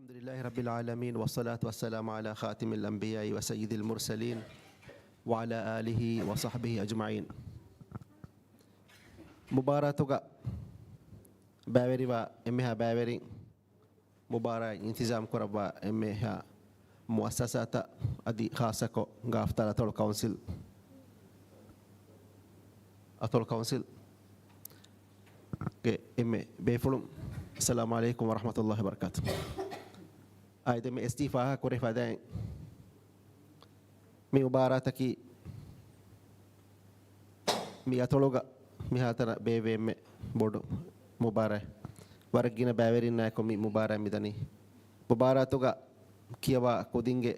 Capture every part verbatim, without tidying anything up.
الحمد لله رب العالمين، والصلاة والسلام على خاتم الأنبياء وسيد المرسلين، وعلى آله وصحبه أجمعين. މުބާރާތުގަ ބައިވެރިވާ އެންމެހާ ބައިވެރިން، މުބާރާތް އިންތިޒާމް ކުރައްވާ އެންމެހާ މުއައްސަސާތައް، އަދި ޚާއްޞަކޮށް ގާފްތާލް އަތޮޅު ކައުންސިލް، އަތޮޅު ކައުންސިލްގެ އެންމެ ބޭފުޅުން، އައްސަލާމު ޢަލައިކުމް ވަރަޙްމަތުﷲި ވަބަރަކާތު. އާއި ދެންމެ އެސްޑީ ފާހަގަ ކުރެ ފަދައިން، މި މުބާރާތަކީ މި އަތޮޅުގަ މިހާތަނަށް ބޭއްވި އެންމެ ބޮޑު މުބާރާތް. ވަރަށް ގިނަ ބައިވެރިންނާއެކު މި މުބާރާތް މިދަނީ. މުބާރާތުގަ ކިޔަވާ ކުދިންގެ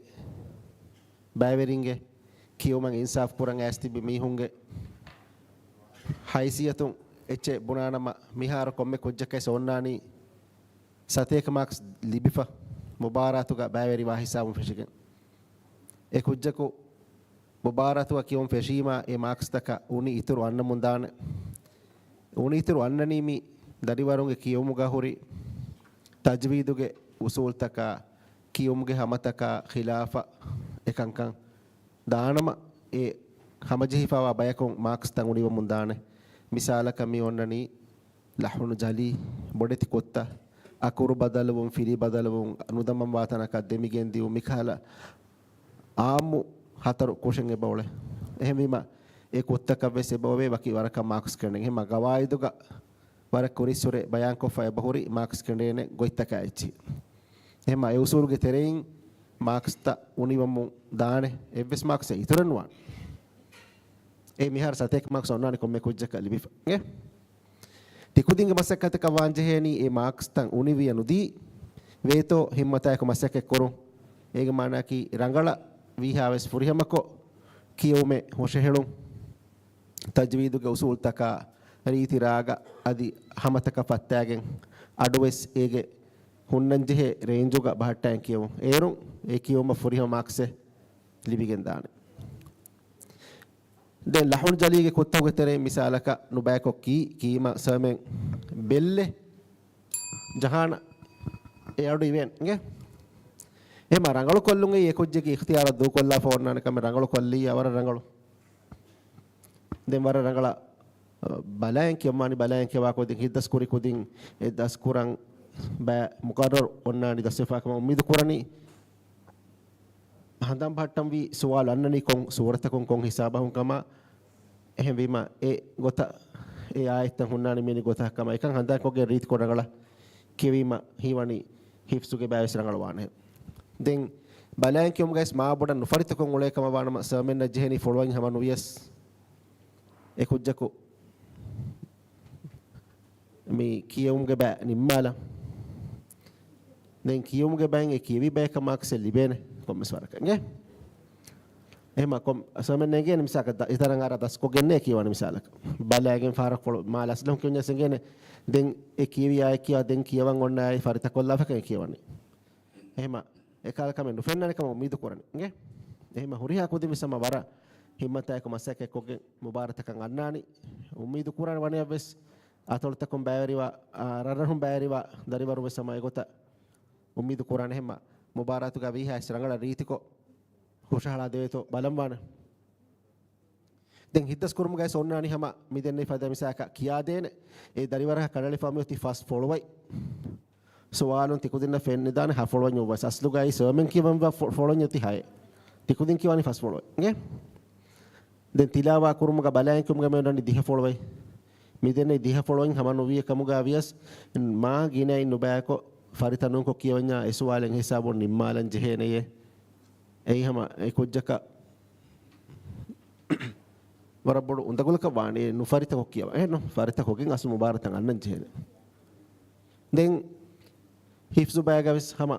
ބައިވެރިންގެ ކިޔުމަށް އިންސާފް ކުރަން އައިސް ތިބި މީހުންގެ ހައިސިއްޔަތުން އެއްޗެއް ބުނާނަމަ، މިހާރު ކޮންމެ ކުއްޖަކަށް އޮންނާނީ ސަތޭކަ މާކްސް ލިބިފަ، މުބާރާތުގަ ބައިވެރިވާ ހިސާބުން ފެށިގެން. އެ ކުއްޖަކު މުބާރާތުގަ ކިޔުން ފެށީމާ، އެ މާކްސްތަކަށް އުނި އިތުރު އަންނަމުން ދާނެ. އުނި އިތުރު އަންނަނީ މި ދަރިވަރުންގެ ކިޔުމުގަ ހުރި ތަޖްވީދުގެ އުސޫލްތަކާ، ކިޔުމުގެ ހަމަތަކާ ޚިލާފަށް އެކަންކަން ދާނަމަ، އެ ހަމަޖެހިފައިވާ ބަޔަކުން މާކްސްތައް އުނިވަމުން ދާނެ. މިސާލަކަށް މި އޮންނަނީ ލަޙުނު ޖަލީ، ބޮޑެތި ކުއްތަ، އަކުރު ބަދަލުވުން، ފިލި ބަދަލުވުން، ނުދަމަންވާ ތަނަކަށް ދެމިގެން ދިއުން، މިކަހަލަ އާއްމު ހަތަރު ކުށެއް އެބައުޅޭ. އެހެންވީމަ، އެ ކުއްތަކަށް ވެސް އެބައޮވޭ ވަކި ވަރަކަށް މާކްސް ކެނޑެން. އެހެންމަ، ގަވާއިދުގަ ވަރަށް ކުރިއްސުރެ ބަޔާންކޮށްފަ އެބަހުރި މާކްސް ކެނޑޭނެ ގޮތްތަކާ އެއްޗިހި. އެހެންމަ، އެ އުސޫލުގެ ތެރެއިން މާކްސްތައް އުނިވަމުން ދާނެ، އެއްވެސް މާކްސްއެއް އިތުރެއް ނުވާނެ. އެ މިހާރު ސަތޭކަ މާކްސް އޮންނާނެ ކޮންމެ ކުއްޖަކަށް ލިބިފަ. އެ؟ ތިކުދިންގެ މަސައްކަތަކަށް ވާންޖެހޭނީ އެ މާކްސްތައް އުނިވިޔަ ނުދީ ވޭތޯ ހިއްމަތާއެކު މަސައްކަތް ކުރުން. އޭގެ މާނައަކީ ރަނގަޅަށް ވީހާވެސް ފުރިހަމަކޮށް ކިޔެވުމެއް ހުށަހެޅުން. ތަޖްވީދުގެ އުސޫލްތަކާ ރީތި ރާގަށް އަދި ހަމަތަކަށް ފައްތާގެން އަޑުވެސް އޭގެ ހުންނަންޖެހޭ ރޭންޖުގަ ބަހައްޓައިން ކިޔެވުން. އޭރުން އެ ކިޔެވުމަށް ފުރިހަމަ މާކްސެއް ލިބިގެންދާނެ. ދެން ލަޙުން ޖަލީގެ ކުއްތަކުގެ ތެރެއިން މިސާލަކަށް ނުބައިކޮށް ކީ، ކީމަ ސަމެން ބެއްލެ ޖަހާނަ އެ އަޑު އިވޭން އިނގޭ. އެހެމަ ރަނގަޅު ކޮށްލުން އެ ކުއްޖެއްގެ އިޚްތިޔާރަށް ދޫކޮށްލާފަ އޮންނާނެ ކަމެއް ރަނގަޅު ކޮށްލިއްޔާ ވަރަށް ރަނގަޅު. ދެން ވަރަށް ރަނގަޅަށް، އަ، ބަލައިން ކިޔަވާނީ ބަލައިން ކިޔަވާ ކުދިން ހިތްދަސް ކުރި ކުދިން އެ ދަސްކުރަން ބައި މުޤައްރަރު އޮންނާނީ ދަސްވެފާ ކަމަށް އުއްމީދު ކުރަނީ. ހަނދާން ބަހައްޓަންވީ ސުވާލު އަންނަނީ ކޮން ސޫރަތަކުން ކޮން ހިސާބަކުން ކަމަށް. އެހެންވީމަ އެ ގޮތަށް އެ އާޔަތްތައް ހުންނާނެ މިވެނި ގޮތަކަށް ކަމަށް އެކަން ހަނދާންކޮށްގެން ރީތިކޮށް ރަނގަޅަށް ކިޔެވީމަ ހީވަނީ ހިފްޒުގެ ބައިވެސް ރަނގަޅުވާނެ. ދެން ބަލައިން ކިޔުމުގައިސް މާ ބޮޑަށް ނުފަރިތަކޮށް އުޅޭ ކަމަށް ވާނަމަ ސަމެންނަށް ޖެހެނީ ފޮޅުވަން ހަމަ ނުވިޔަސް އެ ކުއްޖަކު މި ކިޔެވުމުގެ ބައި ނިންމާލަން. ދެން ކިޔެވުމުގެ ބައިން އެ ކިޔެވި ބަޔަކަށް މާކްސެއް ލިބޭނެ ކޮންމެސް ވަރަކަށް އިނގޭ. އެހެމަ ކޮން ސަމެން ނޭނގޭނެ މިސާލަކަށް ދަ-، އެތަރަން އަރާ ދަސްކޮށްގެންނޭ ކިޔަވަނީ މިސާލަކަށް. ބަލައިގެން ފާރަށް ފޮޅު މާލަ އަސްލު ކިޔުންޏަސް އިނގޭނެ. ދެން އެ ކިޔެވި އާޔަތް ކިޔާ ދެން ކިޔަވަން އޮންނަ އާޔަތް ފަރިތަކޮށްލާފަކަން އެ ކިޔަވަނީ. އެހެމަ އެކަހަލަ ކަމެއް ނުފެންނާނެ ކަމަށް އުއްމީދު ކުރަނީ އިނގޭ. އެހެމަ ހުރިހާ ކުދިން ވެސް ހަމަ ވަރަށް ހިއްމަތާއެކު މަސައްކަތްކޮށްގެން މުބާރާތަކަށް އަންނާނީ. އުއްމީދު ކުރާނެ ވަނަޔަށްވެސް އަތޮޅުތަކުން ބައިވެރިވާ، އާ، ރަށްރަށުން ބައިވެރިވާ ދަރިވަރު ވެސް ހަމަ އެގޮތަށް އުއްމީދު ކުރާނެ. އެހެމަ މުބާރާތުގަ ވީހާ އެސް ރަނގަޅަށް ރީތިކޮށް ހުށަހަޅާ ދެވޭތޯ ބަލަން ވާނެ. ދެން ހިތްދަސް ކުރުމުގައި އޮންނާނީ ހަމަ މި ދެންނެވި ފަދަ މިސާލަކަށް ކިޔާދޭނެ. އެ ދަރިވަރަކަށް ކަނޑައެޅިފަ މިއޮތީ ފަސް ފޮޅުވަތް. ސުވާލުން ތިކުދިންނަށް ފެންނިދާނެ ހަ ފޮޅުވަތް އޮއްވަސް. އަސްލުގައި ސަމެން ކިޔަވަން ފޮ-، ފޮޅުވަތް އޮތީ ހައެއް. ތިކުދިން ކިޔަވަނީ ފަސް ފޮޅުވަތް. އިނގޭ؟ ދެން ތިލާވާ ކުރުމުގަ ބަލައިން ކިޔުމުގަ މި އޮންނަނީ ދިހަ ފޮޅުވަތް. މި ދެންނެވި ދިހަ ފޮޅުވަތް ހަމަ ނުވިޔަ ކަމުގަ ވިޔަސް، މާ ގިނައިން ނުބައިކޮށް ފަރިތަ ނޫންކޮށް ކިޔަވަންޏާ އެ ސުވާލެއް ހިސާބުން ނިންމާލަން ޖެހޭނެޔޭ. އެއީ ހަމަ އެ ކުއްޖަކަށް ވަރަށް ބޮޑު އުނދަގުލަކަށް ވާނެ ނުފަރިތަކޮށް ކިޔަވަން. އެހެންނު ފަރިތަކޮށްގެން އަސްލު މުބާރާތަށް އަންނަން ޖެހޭނެ. ދެން ހިފްޒު ބައިގަވެސް ހަމަ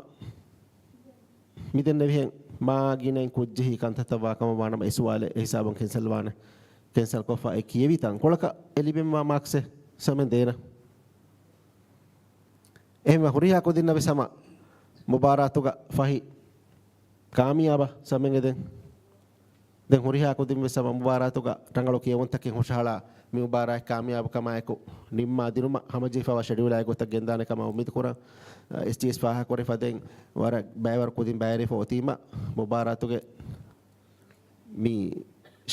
މިދެންނެވިހެން މާ ގިނައިން ކުއްޖެހި ކަންތައްތައް ވާ ކަމަށް ވާނަމަ އެ ސުވާލެއް އެ ހިސާބުން ކެންސަލް ވާނެ. ކެންސަލް ކޮށްފަ އެ ކިޔެވި ތަންކޮޅަކަށް އެ ލިބެންވާ މާކްސެއް ސަމެން ދޭނަ. އެހެންވެ ހުރިހާ ކުދިންނަށް ވެސް ހަމަ މުބާރާތުގަ ފަހި ކާމިޔާބަށް ސަމެން އެދެން. ދެން ހުރިހާ ކުދިން ވެސް ހަމަ މުބާރާތުގަ ރަނގަޅު ކިޔެވުންތަކެއް ހުށަހަޅާ މި މުބާރާތް ކާމިޔާބުކަމާއެކު ނިންމާ ދިނުމަށް ހަމަޖެހިފައިވާ ޝެޑިއުލާއި ގޮތަށް ގެންދާނެ ކަމަށް އުއްމީދު ކުރަން. އެސްޖީއެސް ފާހަގަކުރި ފަދައިން ވަރަށް ބައިވަރު ކުދިން ބައިވެރިވެފަ އޮތީމަ، މުބާރާތުގެ މި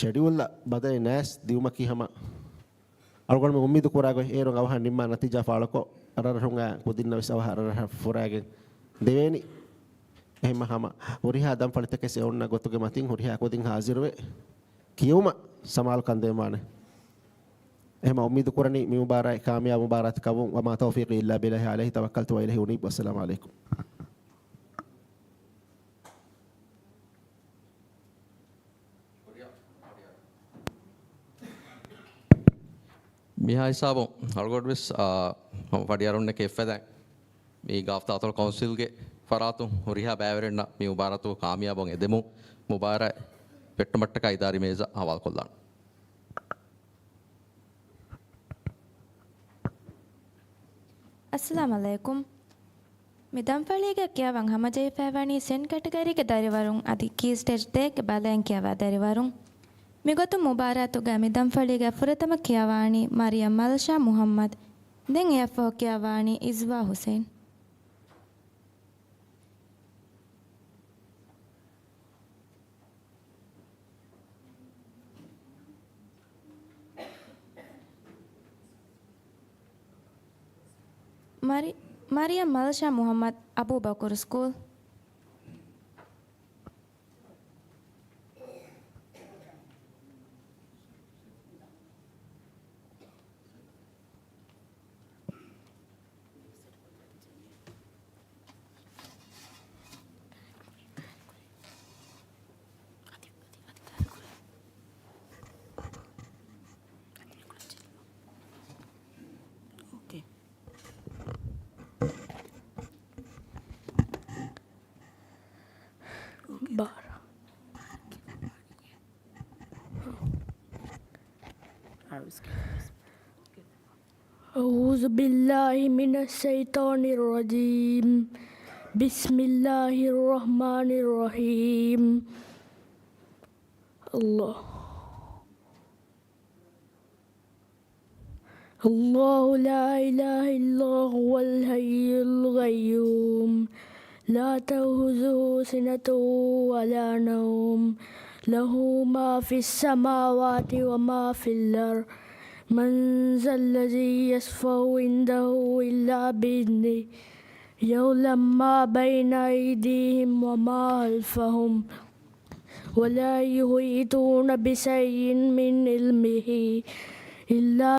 ޝެޑިއުލްއަށް ބަދަލެއް ނައިސް ދިއުމަކީ ހަމަ އަޅުގަނޑުމެން އުއްމީދު ކުރާ ގޮތް އޭރުން އަވަހަށް ނިންމާ ނަތީޖާ ފާޅުކޮށް، ރަށްރަށުން އާ ކުދިންނަށް ވެސް އަވަހަށް ރަށްރަށަށް ފުރާގެން ދެވޭނީ. އެހެންމަ ހަމަ ހުރިހާ ދަންފަޅިތަކެސް އެ އޮންނަ ގޮތުގެ މަތިން ހުރިހާ ކުދިން ހާޒިރުވެ، ކިޔުމަށް ސަމާލުކަން ދޭންވާނެ. އެހެންމަ އުއްމީދު ކުރަނީ މި މުބާރާތް ކާމިޔާބު މުބާރާތަކަށްވުން. وما توفيقي إلا بالله عليه توكلت وإليه أنيب. والسلام عليكم. މިހާ ހިސާބުން އަޅުގަނޑުވެސް، އާ، ހަމަ ފަޑިއަރުންނެކޭ އެއްފަދައިން މި ގާފް ދާތޮޅު ކައުންސިލްގެ ފަރާތުން ހުރިހާ ބައިވެރިންނަށް މި މުބާރާތު ކާމިޔާބުން އެދެމުން، މުބާރާތް ވެއްޓުމަށްޓަކާ އިދާރީ މޭޒަށް ހަވާލުކޮށްލާން. އައްސަލާމް ޢަލައިކުމް. މި ދަންފަޅީގަ ކިޔަވަން ހަމަޖެހިފައިވަނީ ސެން ކެޓަގަރީގެ ދަރިވަރުން އަދި ކީ ސްޓޭޖް ދޭއްގެ ބަލައިން ކިޔަވާ ދަރިވަރުން. މިގޮތުން މުބާރާތުގަ މި ދަންފަޅީގަ ފުރަތަމަ ކިޔަވާނީ މަރިޔަމް މަލްޝާ މުޙައްމަދު. ދެން އެއަށްފަހު ކިޔަވާނީ އިޒްވާ ޙުސެން. މަރި-، މަރިޔަމް މަލްޝާ މުޙައްމަދު، އަބޫބަކުރު ސްކޫލް. ބާރަ. أعوذ بالله من الشيطان الرجيم. بسم الله الرحمن الرحيم. الله. الله لا إله إلا هو الحي القيوم. لا تأخذه سنة ولا نوم. له ما في السماوات وما في الأرض. من ذا الذي يشفع عنده إلا بإذنه. يعلم ما بين أيديهم وما خلفهم. ولا يحيطون بشيء من علمه إلا